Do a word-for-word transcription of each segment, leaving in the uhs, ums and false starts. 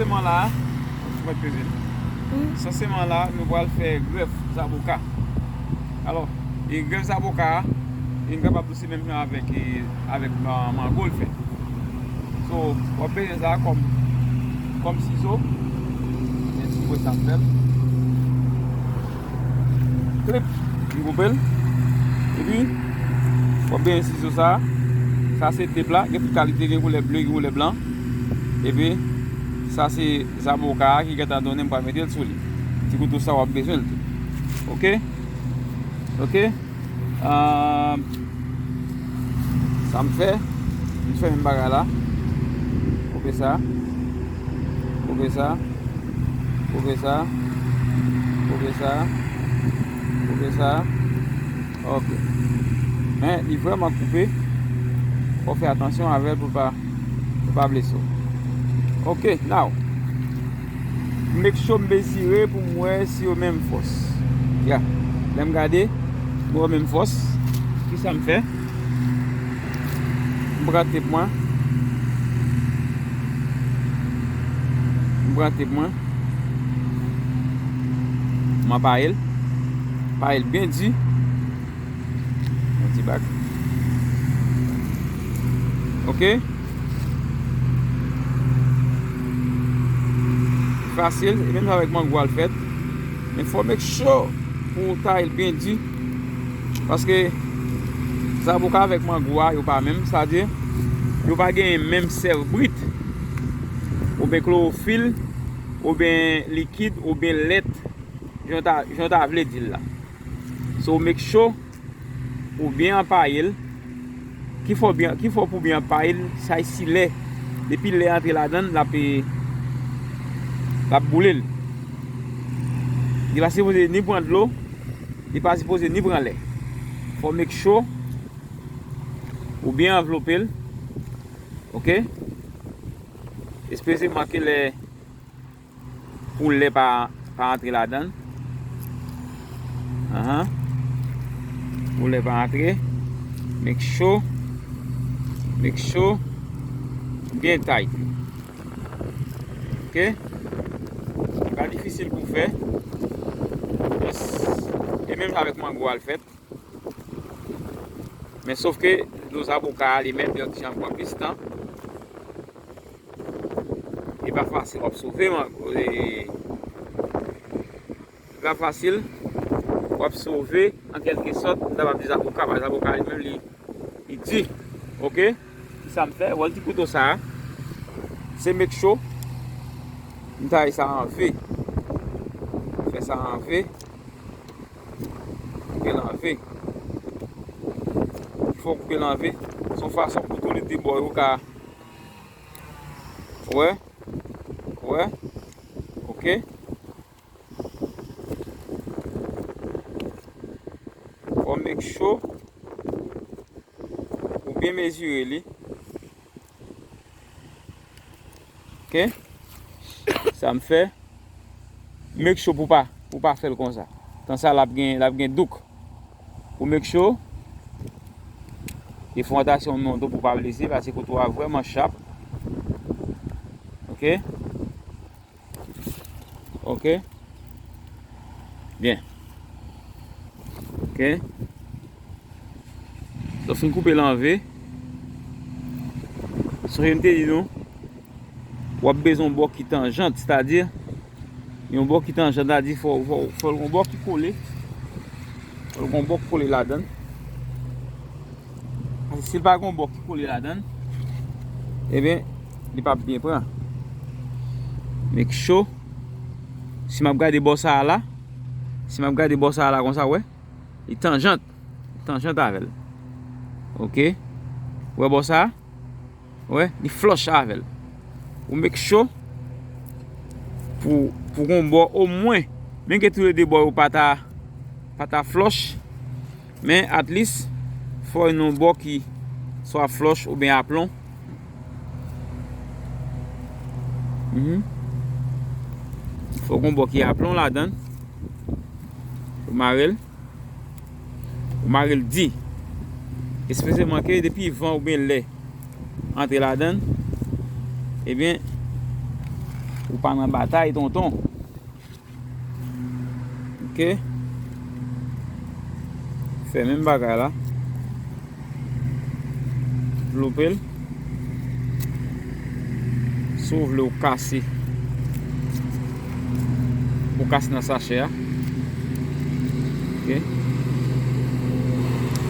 Sanseman la, ou mèt peze l. Sanseman la, nou pral fè grèf zaboka. Alò, e grèf zaboka a, e n kapab di se menm jan avèk, e, avèk ma-, mango l fèt. So, w ap bezwen sa kòm, kòm sizo. Men si w wè sa m fè l. Klip, m koupe l. Epi, w ap gen sizo sa. Sa se tep la. Gen tout kalite, gen koulè ble, gen koulè blan. Epi, sa se zaboka a ki gentan donnen, m pral mete l sou li. Ti kouto sa w ap bezwen l tou. Oke? Oke? Ah, sa m fè, m fè menm bagay la. Koupe sa. Koupe sa. Koupe sa. Koupe sa. Koupe sa. Ok. Men, li vrèman koupe. Fò w fè atansyon avè l pou l pa, pou l pa blese w. Ok, now. Make sure m mezire pou m wè si yo menm fòs. Ya. Lè m gade, m wè menm fòs. Kisa m fè? M pran tep mwen. M pran tep mwen. M anpaye l. Anpaye l byen di. Yon ti bak. Ok. Fasil. E menm jan avèk mango a l fèt. Men fò make sure pou w taye l byen di. Paske zaboka avèk mango a, yo pa menm. Sa di, yo pa genyen menm sèv brit. Oubyen klowofil, oubyen likid, oubyen lèt. Jan w ta, jan w ta vle di l la. So, make sure ou byen anpaye l. Ki fò byen, ki fò pou byen anpaye l, sa e si lè. Depi lè antre ladan l, l ap, l ap boule l. Li pa sipoze ni pran dlo, li pa sipoze ni pran lè. Fò make sure ou byen anvlope l. Ok? Espesyalman ke lè pou lè pa, pa antre ladan l. Ahan. Pou lè pa antre. Make sure. Make sure. Byen tight. Ok? Pa difisil pou fè. Just, e menm jan avèk mango a l fèt. Men sof ke dlo zaboka a li menm, li yon ti jan pran plis tan. E pa fasil w ap sove, man. E, e pa fasil w ap sove, an kèlke sòt, m ta va di zaboka, paske zaboka li menm, li, li di. Ok? Kisa m fè? Wè l ti kouto sa a. Se make sure m taye sa an V. Fè sa an V. Koupe l an V. Fò w koupe l an V. Se yon fason pou tou lè de bò yo ka Wè. Wè. Ok. Fò make sure ou byen mezire li. Ok. Sa m fè. Make sure pou pa, pou pa fè l konsa. Tan sa l ap gen, l ap gen douk. Ou make sure. E fè atansyon non tou pou pa blese, paske kouto a vrèman sharp. Ok. Ok. Byen. Ok. Lè w fin koupe l an V. Sonje m te di nou, w ap bezwen yon bò ki tanjant, sètadi, yon bò ki tanjant, sètadi, fò, fò, fò l gon bò ki kole. Fò l gon bò ki kole ladan l. Paske si l pa gon bò ki kole ladan l, ebyen, li p ap byen pran. Make sure, si m ap gade bò sa a la, si m ap gade bò sa a la konsa, wè, li tanjant, li tanjant avè l. Ok. Wè bò sa a? Wè, li flush avè l. Ou make sure pou, pou gon bò omwen, menm ke tou lè de bò yo pa ta, pa ta flush, men at least fò yon bò ki swa flush oubyen aplon. Mhm. Fò gon bò ki aplon ladan l. Ou mare l. Ou mare l di. Espesyalman ke depi van oubyen lè antre ladan l, ebyen, Ou pa nan batay, tonton. Ok. Fè menm bagay la. Loupe l. Si w vle w kase, ou kase nan sachè a. Ok.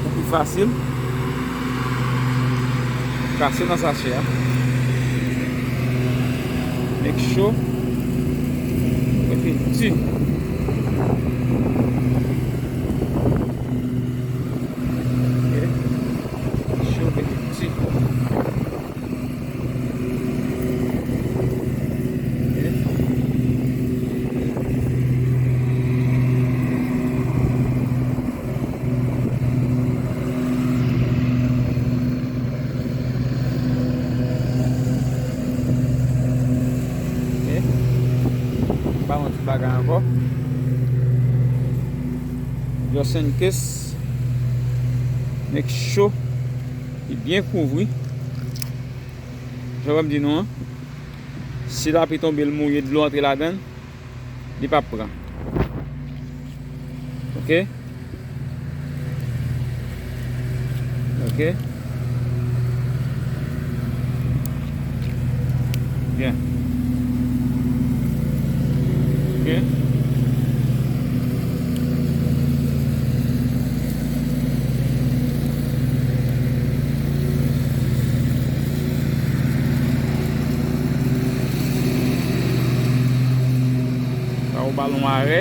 Pou pi fasil, ou kase nan sachè a. Make sure rete di. Ok. Make sure rete di. Ok. Ok. Ba yon ti bagay ankò. Just in case. Make sure li byen kouvri. Jan w wè m di nou an, si lapli tonbe, l mouye, dlo antre ladan l, li p ap pran. Ok? Ok? Byen. Ok? Sa ou ba l yon arè.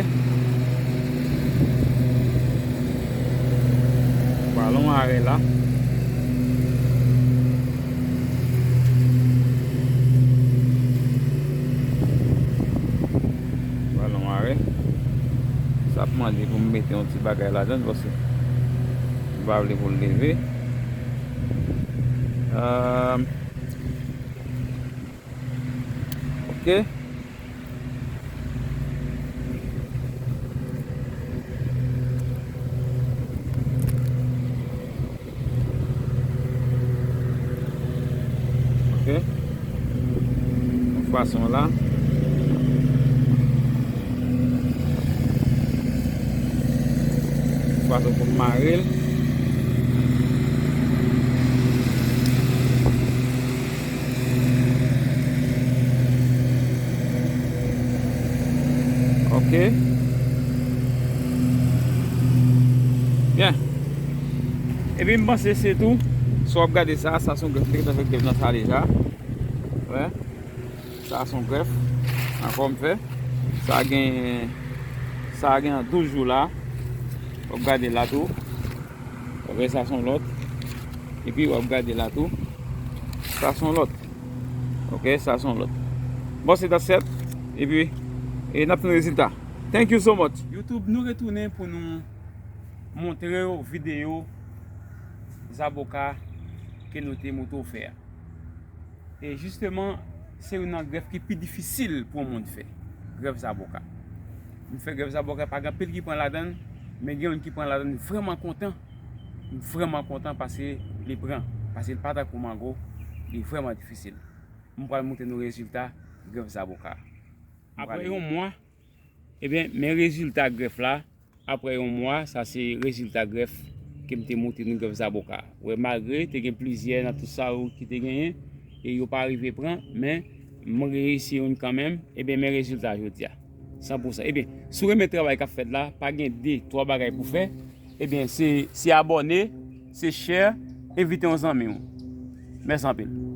Ou ba l yon arè la. Ba l yon arè. Sa ap mande pou m mete yon ti bagay ladan l, paske m pa vle pou l leve. Euh, ok. Ok. Yon fason la. Yon fason pou m mare l. Ok. Byen. Epi m panse se tou. Si w ap gade sa, sa se yon grèf, m te gentan fè grèf nan sa deja. Wè. Sa se yon grèf. Ankò m fè. Sa gen, sa gen douz jou la. W ap gade la tou. Ok, sa se yon lòt. Epi w ap gade la tou. Sa se yon lòt. Ok, sa se yon lòt. Bon, se dat sèt. Epi, e n ap tann rezilta. Thank you so much. YouTube, nou retounen pou nou montre w videyo zaboka ke nou te montre w fè a. E jisteman, se youn nan grèf ki pi difisil pou yon moun fè. Grèf zaboka. M fè grèf zaboka, pa gen anpil ki pran ladan l, men gen youn ki pran ladan l, m vrèman kontan. M vrèman kontan paske li pran, paske li pa tankou mango, li vrèman difisil. M pral montre nou rezilta grèf zaboka. Apre yon mwa, ebyen, men rezilta grèf la. Apre yon mwa, sa se rezilta grèf ke m te montre nou, grèf zaboka. Wè, malgre te gen plizyè nan tout sa yo ki te genyen, e yo pa rive pran, men m reyisi youn kanmenm, ebyen, men rezilta jodi a. San pou san. Ebyen, si w renmen travay k ap fèt la, pa gen de, twa bagay pou fè. Ebyen, se, se abòne, se share, envite yon zanmi w. Mèsi anpil.